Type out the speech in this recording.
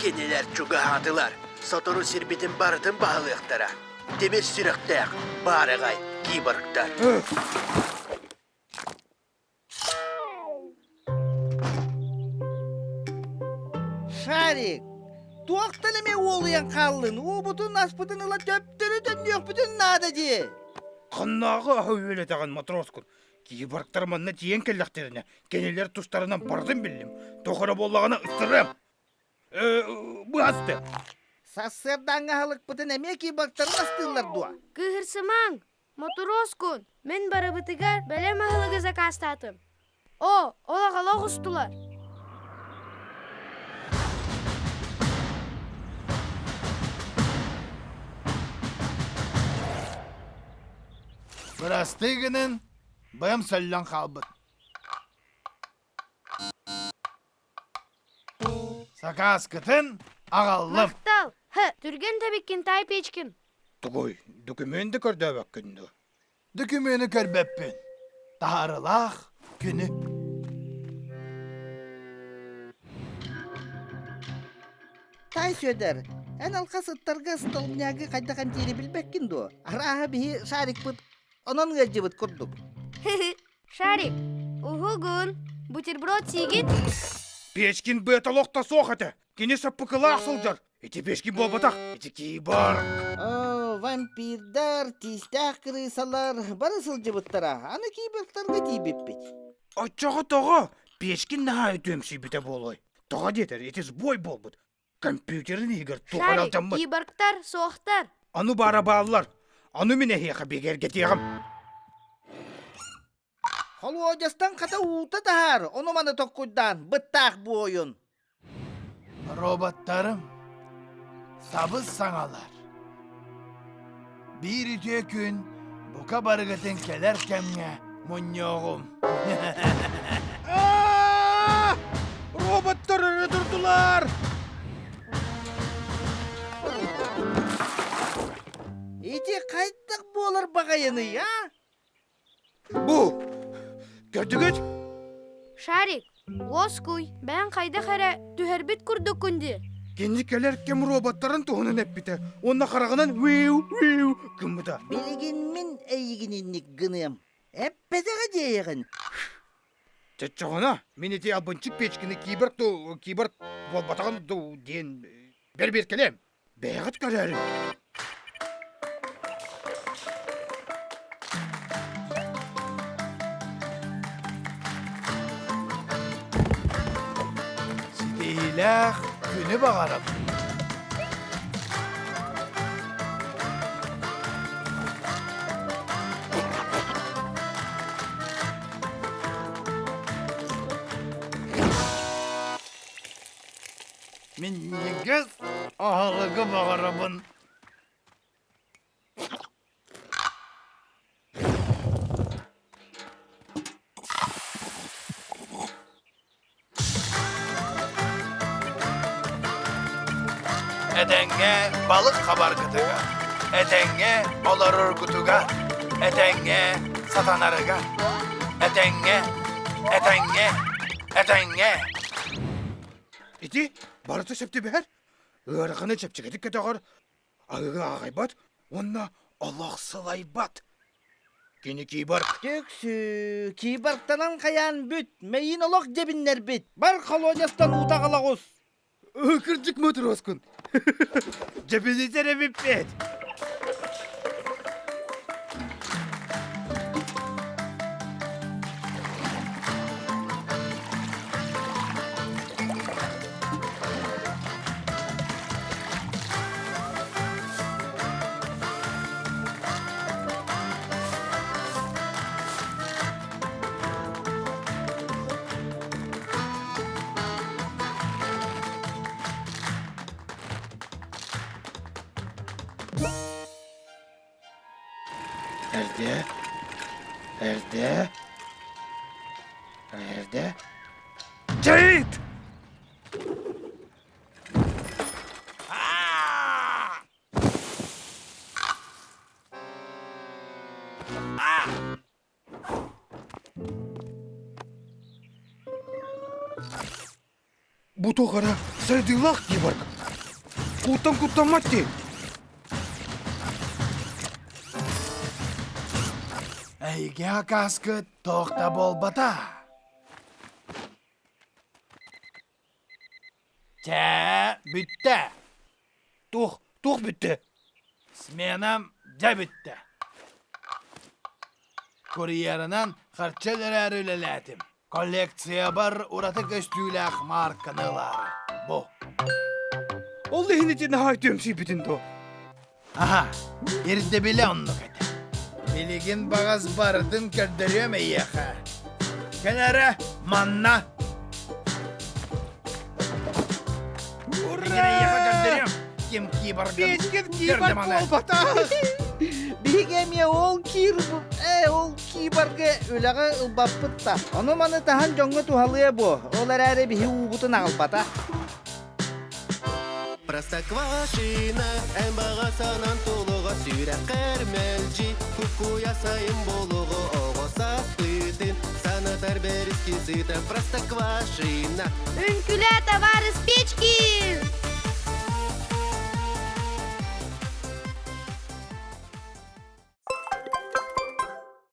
Кинилэр чугаһаатылар, сотору сирбитин барытын баһылыахтара. Тимир сүрэхтээх, баараҕай киборгтар. Шарик, туохтан эмэ уолуйан хааллын, уубутун аспытын ыла төптөрү төннүөхпүтүн наада дии. Ханнааҕы аһы үөлэтэҕин матроскун? Киборгтар манна тиийэн кэллэхтэринэ, кинилэр тустарынан барытын биллим. Тоҕо эрэ буоллаҕына ыстарыам. Быһасты. Сарсыардааҥҥы аһылыкпытын эмиэ киборгтарын астыыллар дуо? Кыыһырсымаҥ, Мотуруоскун, мин барыбытыгар бэлэм аһылыгы закаастаатым. Оо, ол аҕала оҕустулар. Бырастыы гынын, быам сөллөн хаалбыт. Сакааскытын аҕаллым. Махтал! Һы, түргэн тэбиккин таай Печкин. Тугуй, документ да көрдөөбөккүн дуо? Докумены көрбөппүн. Таһаарылаах күнү. Таай Сүөдэр, эн алҕас ыттарга столбнягы хайдах эмтиири билбэккин дуо? Арааһа биһи шарикпыт онон ыалдьыбыт курдук. Шарик, уһугун, бутерброд сиигин? Печкин быата олохто суох этэ. Кини саппыкылаах сылдьар. Ити Печкин буолбатах, ити киборг. О, вампирдар, тиистээх крысалар бары сылдьыбыттара. Аны киборгтарга тиийбиппит. Оччоҕо тоҕо Печкин наһаа үтүөмсүйбүтэ буолуой? Тоҕо диэтэр, ити сбой буолбут. Компьютерин иһигэр туох Шарик, алдьаммыт? киборгтар суохтар. Аны баара бааллар. Аны мин эһиэхэ бигэргэтиэҕим. Холуодьастан хата уута таһаар, ону-маны токкуйдаан, быттаах буойун. Роботтарым, сабыс саҥалар. Биир үтүө күн бука барыгытын кэлэр кэмҥэ мунньуоҕум. Роботтар өрө турдулар! Ити хайдах буолар баҕайыный, а? Бу! Көрдүгүт? Шарик, уоскуй, бэйэҥ хайдах эрэ түһэрбит курдуккун дии. Кини кэлэр кэм роботтарын туһунан эппитэ уонна хараҕынан виу виу гыммыта. Билигин мин эйигин инник гыныам. Эппэтэҕэ диэйэҕин. Чоччоҕуна мин ити албынчык печкины киборг дуу, киборг буолбатаҕын дуу диэн бэрбиэркэлиэм. Бэйэҕит көрөөрүҥ. Ситиһиилээх күнү баҕарабын. Минньигэс аһылыгы баҕарабын. Этэҥҥэ балык хабаргытыгар, этэҥҥэ олороргутугар, этэҥҥэ сатанарыгар, этэҥҥэ, этэҥҥэ, этэҥҥэ. Ити барыта сөп түбэһэр, ыараханы чэпчэкитик көтөҕөр, аһыгы аҕайбат уонна олох сылайбат. Кини киборг. Түксүү, киборгтанан хайаан бүт, мэйиин олох дьэбиннэрбит. Бар холуодьастан уута аҕалаҕус. Кырдьык мотуруоскун. Дьэбинитэр эбиппит. Эрдэ, эрдэ, эрдэ. Чэйит! Бу тоҕо эрэ сайдыылаах киборг. Ууттан куттаммат дии. Эһиги акааскыт туох да буолбата. Чэ, бүттэ. Туох, туох бүттэ? Сменам дьэ бүттэ. Курьерынан харчы өлөрөөрү үлэлээтим. Коллекциябар ураты көстүүлээх маарканы ылаары. Бу. Ол иһин ити наһаа үтүөмсүйбүтүн дуо? Аха, ирдэбилэ оннук этэ. Билигин баҕас барытын көрдөрүөм эйиэхэ. Кэл эрэ, манна. Билигин эйиэхэ көрдөрүөм. Ким киборгын Петькин киборг буолбатах. Биһиги эмиэ ол кир э ол киборгы үлэҕэ ылбаппыт да. Ону-маны таһан дьоҥҥо туһалыа буо. Ол эрээри биһи уубутун аҕалбата. Простоквашино, эн баҕа санан тулуҕа сүрэххэр мэлдьи кукуйа сайын болуҕу оҕо састыытын санатар бэриски сыта Простоквашино. Үҥкүлээ, табаарыс.